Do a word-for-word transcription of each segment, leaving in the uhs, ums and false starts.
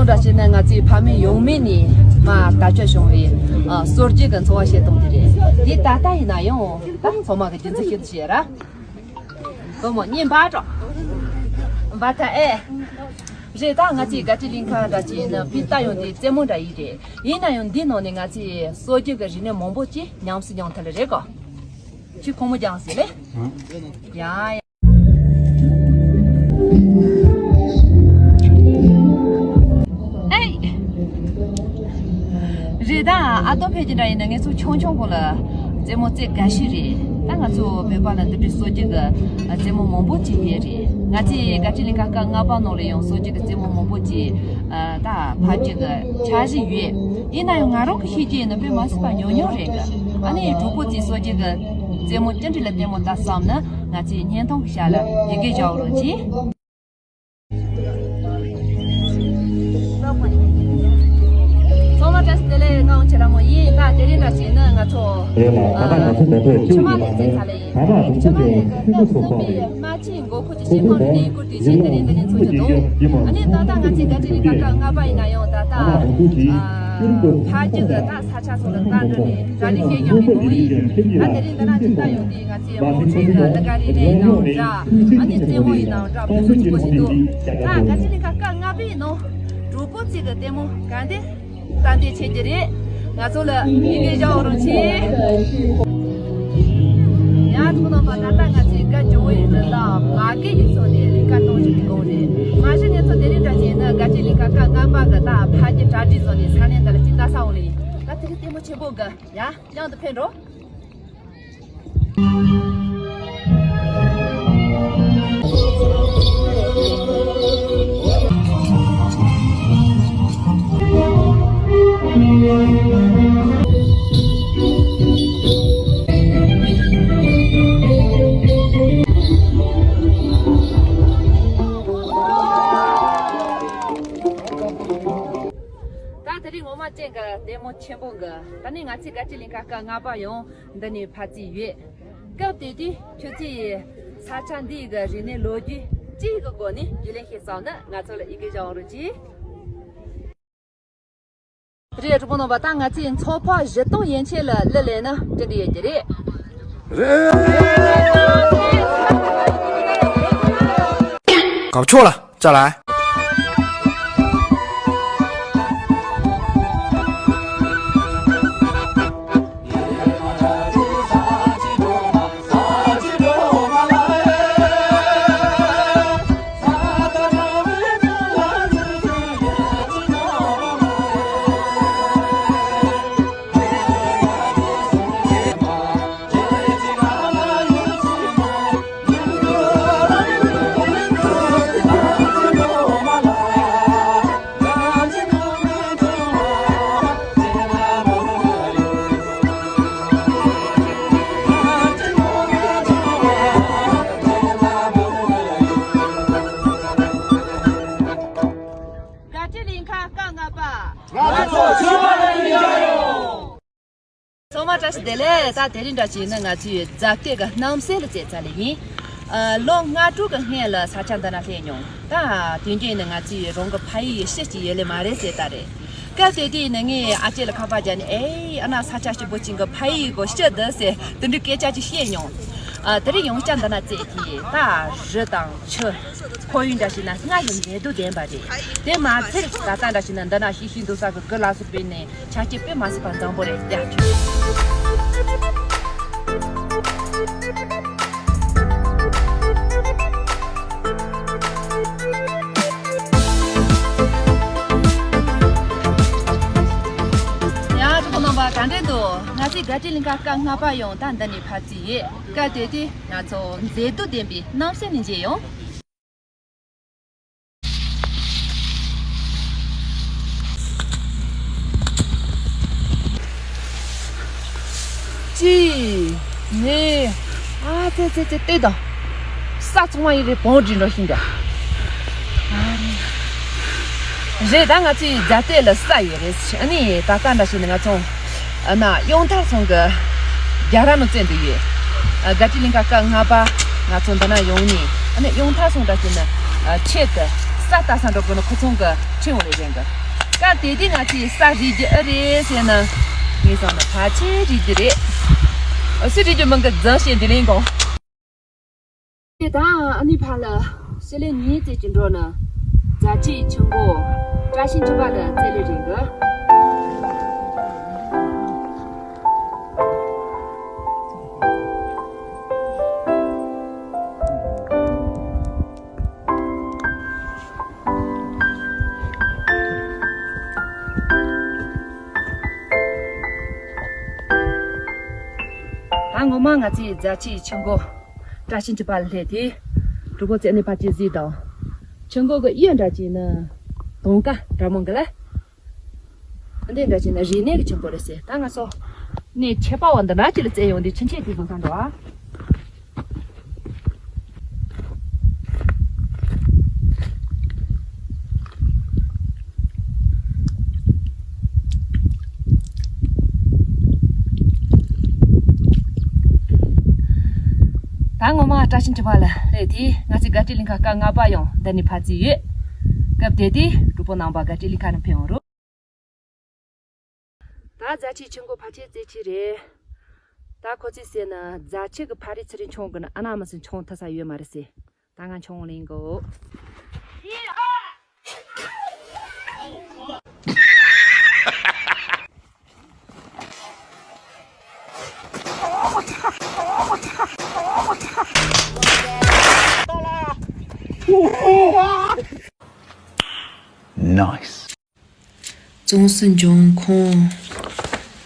ད་བྱས་ན་ང་ཚོའི་ཕ་མེས་ཡང་མེས་ནས་མ་ད་ཆ་བྱུང་བའི་ཨ་གསོ་རྒྱུ་གི་འཚོ་བ་བྱེད་སྟངས་དེ་རེད། དེ་ད་ལྟ་ཡིན་ན་ཡང་ད་ཚང་མ་གི་རྒྱུ་མཚན་ཤེས་བྱས་ར། བུ་མོ་གཉིས་འབའ་འགྲོ། འབའ་ཐ་ཨེ། རེད། ད་ང་ཚོའི་དགའ་སྤྲོའི་གླིང་ཁ་འདྲ་ཅིག་ཡིན་ན་ཕི་ལྟ་ཡོང་དུས་རྩེད་མོ་འདྲ་ཡིན་རེད། ཡིན་ན་ཡང་འདི་ནང་ནས་ང་ཚོས་གསོ་རྒྱུ་གི་རིག་གནས་མང་པོ་ཅིག་ཉམས་སུ་མྱོང་ཐུབ་ལེ་རེད་གོ། ཁྱོད་ཁོང་མོ་རྒྱང་ཟེར་ལེ། ཡ་ཡ། ཨེ། རེད་ད། ཨ་སྟོ་ཕལ་ཆེར་འདྲ་ཡིན་ན་ངེད་ཚོ་ཆུང་ཆུང་གོང་ལ་རྩེད་མོ་རྩེ་དགའ་ཤོས་རེད། ད་ང་ཚོ་བོད་པ་ལ་འདི་འདྲའི་གསོ་རྒྱུ་གི་རྩེད་མོ་མང་པོ་ཅིག་ཡོད་རེད། ང་ཚོའི་དགའ་སྤྲོའི་གླིང་ཁ་སྐབས་ལྔ་པ་ནང་ལ་ཡང་གསོ་རྒྱུ་གི་རྩེད་མོ་མང་པོ་ཅིག་ད་ཕབ་རྒྱུ་གི་འཆར་གཞི་ཡོད། ཡིན་ན་ཡང་ང་རང་གི་ཤེས་རྒྱུ་ཡིན་ན་དཔེ་མ་སྲིད་པ་ཉུང་ཉུང་རེད་གི། ཨ་ནི་གྲོགས་པོ་ཚོས་གསོ་རྒྱུ་གི་རྩེད་མོ་ཅི་འདྲ་ལ་བསྟན་མོ་ད་བསམ་ན་ང་ཚོའི་བརྙན་ཐུང་གི་ཞལ་ལ་ཡི་གེ་བཞག་རོགས་གྱིས། ཚང་མ་བཀྲ་ཤིས་བདེ་ལེགས། ང་འོང་ཆེ་ལ་མོ་ཡིན། ད་དེ་རིང་འདྲ་བྱས་ན་ང་ཚོ་རེད་ལ། ད་ལྟ་ང་ཚོ་མདོ་སྟོད་ཆུ་ཆུ་མ་ལ་བཙན་ཚ་ལ་ཡིན། ད་ལྟ་དུང་ཕྱུར་ཅན་ཆུ་མོ་ཚོ་ཚོགས་པའི་མ་ཕྱི་མགོ་ཁུལ་གྱི་ཤིང་ཕང་འདིའི་སྐོར་དུས་ཆེན་དེ་རིང་འདི་ནས་མཚོན་གྱི་འདུག་ཨ་ནི་ད་ལྟ་ང་ཚོའི་དགའ་སྤྲོའི་གླིང་ཁ་སྐབས་ལྔ་པ་ཡིན་ན་ཡང་ད་ལྟ་ཕ་རྒྱུད་ཀྱི་ད་ས་ཆ་སོགས་ལ་བཀའ་འདྲི་ནས་གྲ་སྒྲིག་བྱེད་ཀྱི་ཡོད་པའི་ངོ་བོ་ཡིན། ད་དེ་རིང་འདི་ན་ཅིག་ལྟ་ཡོང་དུས་ང་ཚོའི་དམངས་ཁྲོད་ཀྱི་གླུ་གར་རིག་གནས་ཡིན་ནའང་འདྲ། ཨ་ནི་རྩེད་མོ་ཡིན་ནའང་འདྲ། ཕུན་སུམ་ཚོགས་པོ་ཞིག་འདུག་ད་དགའ་སྤྲོའི་གླིང་ཁ་སྐབས་ལྔ་པའི་ནང་གྲོགས་པོ་གཅིག་གི་ལྟད་མོ་ག་འདི་ལྟ་འདི་བྱེད་ཀྱི་རེད། ང་ཚོ་ལ་ཡི་གེ་བཞག་རོགས་བྱེད། ཡ་ཐུགས་རྣམ་པ། ད་ལྟ་ང་ཚོའི་སྐབས་ཇོ་བོ་ཡི་རི་ལ་མ་གི་ཡི་ཚོ་ནས་གླིང་ཁ་གཏོང་བཞིན་པའི་གོང་རེད། མ་གཞི་ངེད་ཚོ་དེ་རིང་འདྲ་བྱས་ན་དགའ་སྤྲོའི་གླིང་ཁ་སྐབས་ལྔ་པ་གི་ད་ཕ་རྒྱུད་གྲ་སྒྲིག་བཟོ་ནས་ས་གནས་འདི་ལ་ཅིག་ལྟ་ས་འོང་ལེ་ཡིན། ད་དེ་རིང་ལྟད་མོ་ཆེན་པོ་གི་ཡ་གླིང་དུ་ཕེབས་འགྲོ། ད་དེ་རིང་ངོ་མ་ཅན་གྱི་ལྟད་མོ་ཆེན་པོ་འགའ། ད་ནི་ང་ཚོའི་དགའ་སྤྲོའི་གླིང་ཁ་སྐབས་ལྔ་པ་ཡང་འདི་ནས་ཕར་བརྩིས་ཡོད། སྐབས་དེ་དུས་ཁྱོད་ཚོས་ས་ཆ་འདིའི་གི་རིག་གནས་ལོ་རྒྱུས་ཅིག་གི་སྒོ་ནས་རྒྱུས་ལོན་ཤེས་བསམ་ན་ང་ཚོ་ལ་ཡི་གེ་བཞག་རོགས་གྱིས། རེད། གྲོགས་པོ་རྣམ་པ། ད་ང་ཚོའི་ཚོགས་པ་གཞི་གཏོང་ཡན་ཆད་ལ་གླུ་ལེན་ན་དེ་འདྲ་ཡོད་ཀྱི་རེད། རེད། གབ་ཆོག་ལ་ཅ་ལག་དགའ་སྤྲོའི་གླིང་ཁ་སྐབས་ལྔ་པ། ང་ཚོ་ཆོས་པ་ལ་ཡིན་ཡ་ཡོད། ཚང་མ་བཀྲ་ཤིས་བདེ་ལེགས། ད་དེ་རིང་འདྲ་བྱས་ན་ང་ཚོའི་རྫ་སྟོད་ཀྱི་རྣམ་སྲས་ལ་བཅར་ཚར་ལེ་ཡིན། ཨ། ལོ་ལྔ་དྲུག་གི་སྔོན་ལ་ས་ཆ་འདི་ན་སླེབས་མྱོང་། ད་དུས་རྒྱུན་ནི་ང་ཚོའི་རང་གི་ཕ་ཡུལ་གྱི་ཕྱི་ཅིག་ཡོད་ལེ་མ་རེད་ཟེར་ད་རེད། སྐབས་དེ་དུས་ནི་ངས་ཨ་ཅེ་ལ་ཁ་པར་བརྒྱབ་ནས། ཨེ། ཨ་ན་ས་ཆ་ཞིག་པོ་ཅིག་གི་ཕ་ཡུལ་གྱི་ཕྱི་འདི་ཟེར་དེ་འདྲའི་སྐད་ཆ་ཅིག་བཤད་མྱོང་། ཨ། དེ་རིང་ཡང་བསྐྱར་འདི་ན་བཅར་གྱིས། ད་རི་དང་ཆུ། ཁོར་ཡུག་འདྲ་ཞིག་ན་སྔར་བཞིན་མཛེས་སྡུག་ལྡན་པ་རེད། དེ་མ་ཚད་ད་ལྟ་འདྲ་ཞིག་ན་འདི་ན་ཤི་ཤི་འདུག་ས་གི་དགུ་ལ་སོགས་པའི་ནས་ཆ་རྐྱེན་དཔེ་མ་སྲིད་པ་འཛོམས་པོ་རེད་ཡ། ཡ། གྲོགས་པོ་རྣམ་པ་ག་འདྲས་འདུག་ང་ཚོའི་དགའ་སྤྲོའི་གླིང་ཁ་སྐབས་ལྔ་པ་ཡང་ད་འདི་ནས་ཕར་བརྩིས་ཡོད། སྐབས་དེ་དུས་ང་ཚོ་མཛེས་སྡུག་ལྡན་པའི་རྣམ་ཤེས་ནས་མཇལ་ཡོང་། གཅིག་གཉིས། ཨ་ཙི་ཙི་ཙི། ལྟོས་དང་། ས་ཚང་མ་ཡིན་རེད། བོང་འདྲི་འགྲོ་བཞིན་འདུག་ཨ་རེད། ད་ང་ཚོའི་རྫ་སྟོད་ལ་ས་ཡོད་རེད། ཨ་ནི་ད་ལྟ་འདྲ་བྱས་ནས་ང་ཚོ་ཨ་ན་གཡུང་དར་ཚང་གི་རྒྱ་ར་ནང་བཙལ་འདུག་ཡོད། ཨ། དགའ་སྤྲོའི་གླིང་ཁ་སྐབས་ལྔ་པ་ང་ཚོ་འདི་ན་ཡོང་ནས། ཨ་ནི་གཡུང་དར་ཚང་འདྲ་བྱས་ན་ཨ་ཆེད་དུ་ས་ ས་ལྟ་ས་འགྲོ་དགོས་ན་ཁོ་ཚང་གི་ཁྲིད་འོང་ལེ་རེད་གི། སྐབས་དེ་དུས་ང་ཚོས་ས་རིག་རྒྱུ་ཨེ་རེད་ཟེར་ན། ངས་བསམ་ན་ཕལ་ཆེར་རིག་རྒྱུ་རེད། ཨ་སུ་རིག་རྒྱུ་མིན་གི་རྫུན་བཤད་འདི་ལས་འགོ། དེ་དང་ཨ་ནི་ཕར་ལ་ཕྱི་ལེ་ཉིས་ཙམ་གྱི་འགྲོ་ན་རྫ་ཆུའི་ཆུ་འགོ་བཀྲ་ཤིས་འཁྱིལ་པ་ལ་རྩེ་ལེ་རེད་གི། ད་ངོ་མ་ང་ཚོས་རྫ་ཆུའི་ཆུ་འགོ་བཀྲ་ཤིས་འཁྱིལ་པ་ལ་སླེབས་དུས། གྲོགས་པོ་ཚོས་ཨ་ནི་ཕར་ཅིག་གཟིགས་དང་། ཆུ་འགོ་གི་གཡས་འདྲ་ཅིག་ནི་དུང་དཀར་འདྲ་མོ་གི་ལ། འདི་འདྲ་ཅིག་ནི་རིག་གནས་ཀྱི་ཆུ་འགོ་རེད་ཟེར། ད་ང་ཚོ་གནས་ཁྱད་པར་བ་འདི་འདྲ་ཅིག་ལ་བཙལ་ཡོང་དུས་ཕྱིན་ཆད་དེ་བཟོ་ས་འགྲོ་ཨ། ད་ངོ་མ་བཀྲ་ཤིས་འཁྱིལ་པ་ལ་སླེབས་དུས། ང་ཚོའི་དགའ་སྤྲོའི་གླིང་ག་སྐབས་ལྔ་པ་ཡང་འདི་ནས་ཕར་རྩིས་ཡོད། སྐབས་དེ་དུས་གྲོགས་པོ་རྣམ་པ་དགའ་སྤྲོའི་གླིང་ག་ནས་ཕེབས་ཡོང་རོགས། ད་རྫ་ཆུའི་ཆུ་འགོ་ཕལ་ཆེར་རྩེ་གཅིག་རེད། ད་ཁོ་ཚོས་ཟེར་ན་རྫ་ཆུ་གི་ཕ་རི་ཚུ་རེ་མཆོང་དགོས་ན་ཨ་ན་མ་སུ་མཆོང་ཐུབ་ས་ཡོད་མ་རེད་ཟེར། ད་ང་མཆོང་ལེན་གོ། Nice. ཙོང་སུ་འབྱུང་ཁོང་།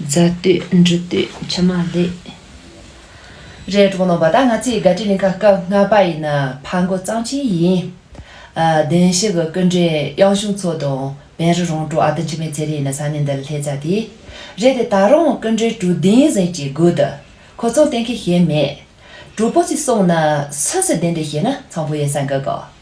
རྫ་སྟོད་འབྲི་སྟོད་མཆི་མ་ལེགས། རེད། གྲོགས་རྣམ་པ། ད་ང་ཚོའི་དགའ་སྤྲོའི་གླིང་ག་སྐབས་ལྔ་པ་ཡིན་ན་ཕར་འགོ་གཙང་ཆེན་ཡིན། ཨ། བདུན་ཞི་གི་སྐུ་མགྲོན་དབྱངས་གཞུང་མཚོ་དང་བན་རི་རོང་བྲོ་ཨ་ཏི་འཆི་མེད་ཚེ་རིང་ཡིན་ན་ས་གནས་འདི་ལ་སླེབས་ཚར་དུས། རེད་དེ་ད་རུང་སྐུ་མགྲོན་དྲུག་བདུན་ཟིན་གྱི་སྒོ་དུ་ཁོ་ཚོ་གཏན་འཁེལ་བྱས་མེད། གྲོགས་པོ་ཚོས་གསུངས་ན་སུ་སུ་གདན་འདྲེན་བྱས་ན་འཚམ་པོ་ཡིན་བསམ་གི་གོ།